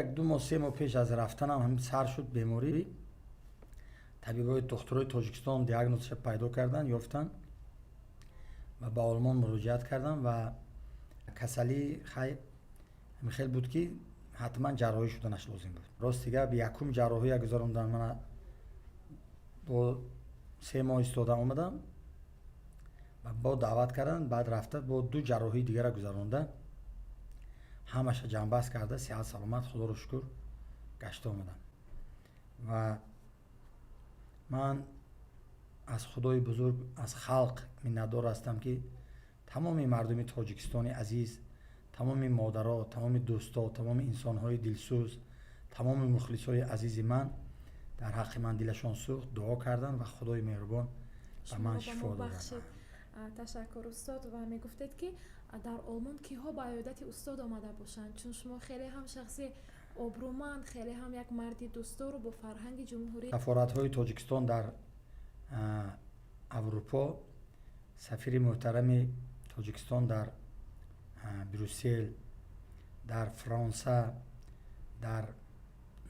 1-2 моҳ, 3 моҳ пеш аз рафтанам ҳамин сар шуд беморӣ. Табибои, духтурои Тоҷикистон диагнозша пайдо кардан, ёфтанд ва ба Олмон муроҷиат кардам. Ва касалӣ, хай, хел буд, ки ҳатман ҷарроҳӣ шуданаш лозим буд. Рости гап, якум ҷарроҳия гузарондан мана, бо 3 моҳ истода омадам ва бо даъват карданд. Баъд рафта, бо ду ҷарроҳии дигара гузаронда, ҳамаша ҷамъбаст карда, сиҳат саломат, худоро шукр, гашта омадам. Ва ман аз Худои бузург, аз халқ миннатдор ҳастам, ки тамоми мардуми Тоҷикистони азиз, тамоми модаро, тамоми дӯсто, тамоми инсонҳои дилсӯз, тамоми мухлисои азизи ман дар ҳаққи ман дилашон сӯхт, дуо карданд ва Худои меҳрубон ба ман шифо дод. Ташаккур, устод. Ва мегуфтед, ки дар Олмон киҳо ба иёдати устод омада бошанд, чун шумо хеле ҳам шахси обрӯманд, хеле ҳам як марди дӯстдору бо фарҳанги ҷумҳурӣ. Сафоратҳои Тоҷикистон дар Аврупо, сафири муҳтарами Тоҷикистон дар Брюссел, дар Фаронса, дар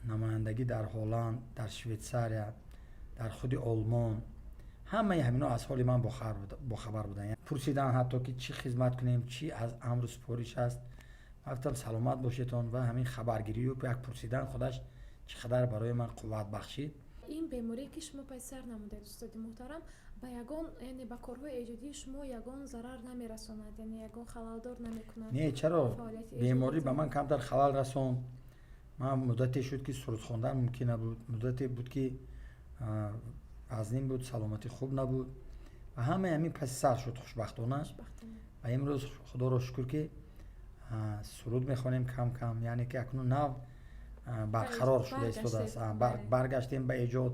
намояндагӣ дар Ҳолланд, дар Швейтсария, дар худи Олмон, ҳамаи ҳамино аз ҳоли ман бохабар буданд. Пурсиданд ҳатто, ки чӣ хизмат кунем, чӣ аз амру супориш аст. Гуфтам: «Саломат бошедон». Ва ҳамин хабаргирию як пурсидан худаш чӣ қадар барои ман қувват бахшид. Ин беморие, ки шумо пай сар намудед, устоди муҳтарам, ба ягон, яъне ба корҳои эҷодии шумо ягон зарар намерасонад, яъне ягон халалдор намекунад? Не, чаро? Беморӣ ба ман камтар халал расонд. Ман муддате шуд, ки суруд хондан мумкин набуд, муддате буд, ки вазнин буд, саломатӣ хуб набуд ва ҳамаи ҳамин паси сар шуд, хушбахтона. Ва имрӯз, худоро шукр, ки суруд мехонем кам кам, яъне ки акнун нав барқарор шуда истодааст, баргаштем ба эҷод.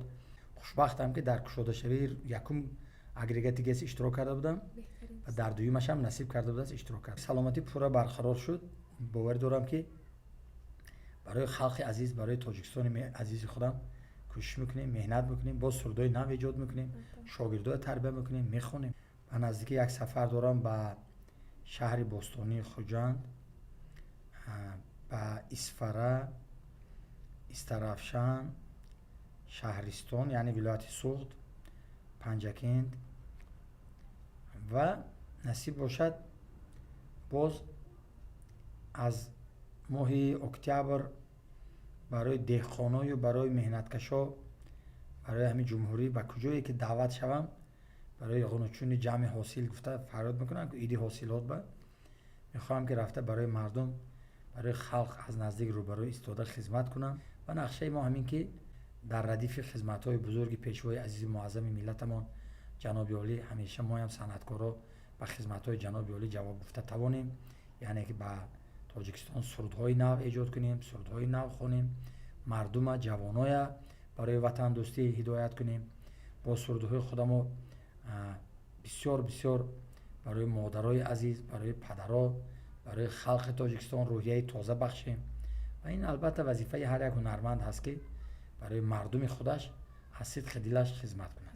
Хушбахтам, ки дар кушодашавии якум агрегати ГЭС иштирок карда будам ва дар дуюмашам насиб карда будааст, иштирок кард. Саломатӣ пурра барқарор шуд. Боварӣ дорам, ки барои халқи азиз, барои Тоҷикистони азизи худам кӯшиш мекунем, меҳнат мекунем, боз сурудҳои нав эҷод мекунем, шогирдоя тарбия мекунем, мехонем. Ба наздикӣ як сафар дорам ба шаҳри бостонии Хуҷанд, ба Исфара, Истаравшан, Шаҳристон, яъне вилояти Суғд, Панҷакент ва насиб бошад, боз аз моҳи октябр барои деҳқоною барои меҳнаткашо, барои ҳамин ҷумҳурӣ, ба куҷое ки даъват шавам, барои ғунучуни ҷамъи ҳосил гуфта фарёд мекунам, иди ҳосилот ба мехоҳам, ки рафта барои мардум, барои халқ аз наздик рӯбарӯ истода хизмат кунам. Ва нақшаи мо ҳамин, ки дар радифи хизматҳои бузурги пешвои азизи муаззами миллатамон, ҷаноби олӣ, ҳамеша моям, санъаткоро, ба хизматҳои ҷаноби олӣ ҷавоб гуфта тавонем, яъне ки ба Тоҷикистон сурудҳои нав эҷод кунем, сурудҳои нав хонем, мардума, ҷавоноя барои ватандӯстӣ ҳидоят кунем бо сурудҳои худамо. Бисёр бисёр барои модарои азиз, барои падаро, барои халқи Тоҷикистон рӯҳияи тоза бахшем. Ва ин, албатта, вазифаи ҳар як ҳунарманд ҳаст, ки барои мардуми худаш аз сидқи дилаш хизмат кунад.